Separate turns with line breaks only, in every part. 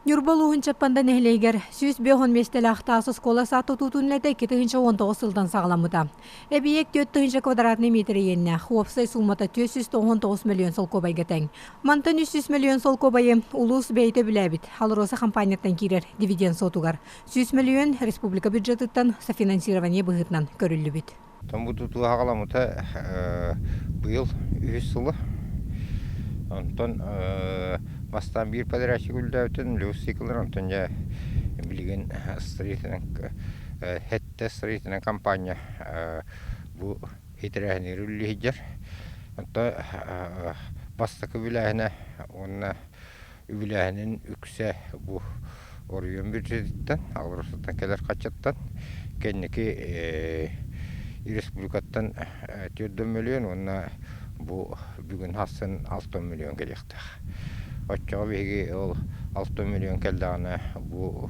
Ньурба улууһун Чаппанда нэһилиэгэр 150 миэстэлээх таас оскуола саат тутуутун үлэтэ 2019 сылтан саҕаламмыта. Эбийиэк 4 тыһыынча квадратнай миэтэрэ иэннээх, уопсай суумата 499 мөлүйүөн солкуобайга тэҥ. Мантан 300 мөлүйүөн солкуобайы улуус бэйэтэ үбүлээбит «Алроса» хампаанньаттан киирэр дивиденд суотугар, 100 мөлүйүөн республика бюджетыттан софинансирование быһыытынан көрүллүбүт.
Оттон бу тутуу аҕаламмыта быйыл үһүс сыла. Онтон бастаан биир подрядчик үлэлээбитин Леус Циклер, онтон дьэ билигин строительнай Хэттэ строительнай компания бу хитирээһинигэр үлэлиһидьэр. Онтон бастакы үбүлээһинэ уонна үбүлээһинин үксэ бу оройуон бюджетиттэн, Алроса-ттан кэлэр хаччаттан, кэнники республикаттан 4 миллион уонна бу бүгүн хассын 6 миллион кэлиэхтээх. Оччоҕо биһиги ол 6 миллион кэллэҕинэ бу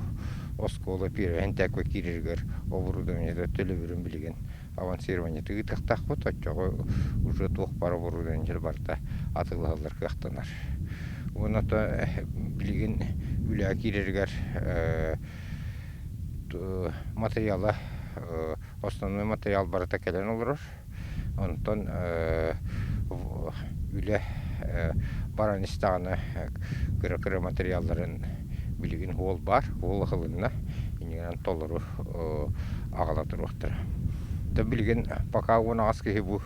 оскуола первый тэквэ киирэригэр оборудованиета төлөбүрүн билигин авансированиеты ыытыахтаахпыт. Оччоҕо уже туох баар оборудование барыта атыылаһыллар кыахтанар. Уонна то билигин үлэҕэ киирэригэр материала основной материал барыта кэлэн олорор. Онтон үлэ баран истэҕинэ кыра-кыра материалларын билигин уол баар, уол ыһылынна, иннинэн толору аҕала туруохтара. То билигин пока 18 киһи бу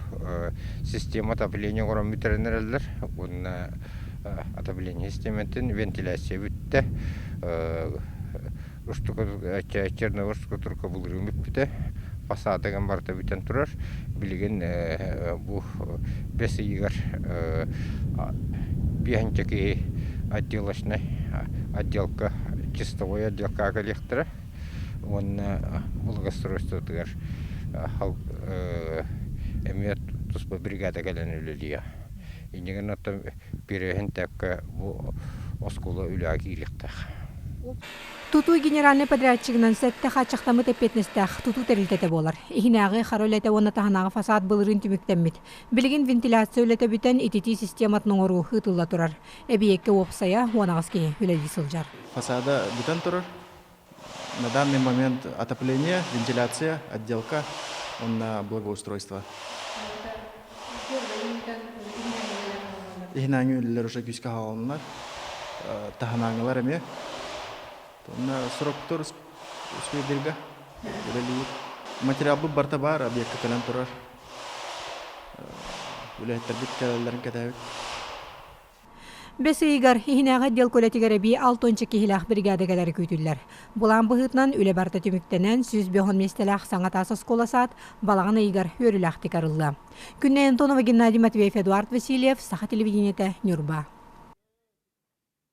система отопления оҥорон бүтэрэн эрэллэр уонна отопление систематын вентиляция бүттэ черновой штукатурка былырыын бүппүтэ фасадыгын барыта бүтэн турар билигин бу бэс ыйыгар биэһинчэ киһи отделочнай отделка чистовой отделкаҕа кэлиэхтэрэ уонна благоустройствотыгар эмиэ туспа бригада кэлэн үлэлиэ иннигин оттон переһин тэккэ бу оскуола үлэҕэ киириэхтээх.
Тутуу генеральнай подрядчигынан сэттэ хааччахтаммыт эппиэтинэстээх тутуу тэрилтэтэ буолар. Иһинээҕи хара үлэтэ уонна таһынааҕы фасад былырыын түмүктэммит. Билигин вентиляция үлэтэ бүтэн, ититии систематын оҥоруу ыытылла турар. Эбийиэккэ уопсайа 18 киһи үлэлии сылдьар.
Фасада бүтэн турар. На данный момент отопление, вентиляция, отделка, уонна благоустройство. Иһинээҥи үлэлэр уже күүскэ хааланнар. Таһынааҥылар эмиэ. Онно сроктор успейдиргэ үлэлиир. Материалбыт барыта баар, объекка кэлэн турар. Үлэһиттэрбит кэлэллэрин кэтэһэбит.
Бэс ыйыгар иһинээҕи отдел көлөтүгэр эбии 60 киһилээх бригада кэлэрэ күүтүллэр. Былаан быһыытынан үлэ барыта түмүктэнэн, 105 миэстэлээх саҥа таас оскуола-саад балаҕан ыйыгар үөрүүлээхтик арыллыа. Күннэй Антонова, Геннадий Матвеев, Эдуард Васильев, Саха телевидениетэ, Ньурба.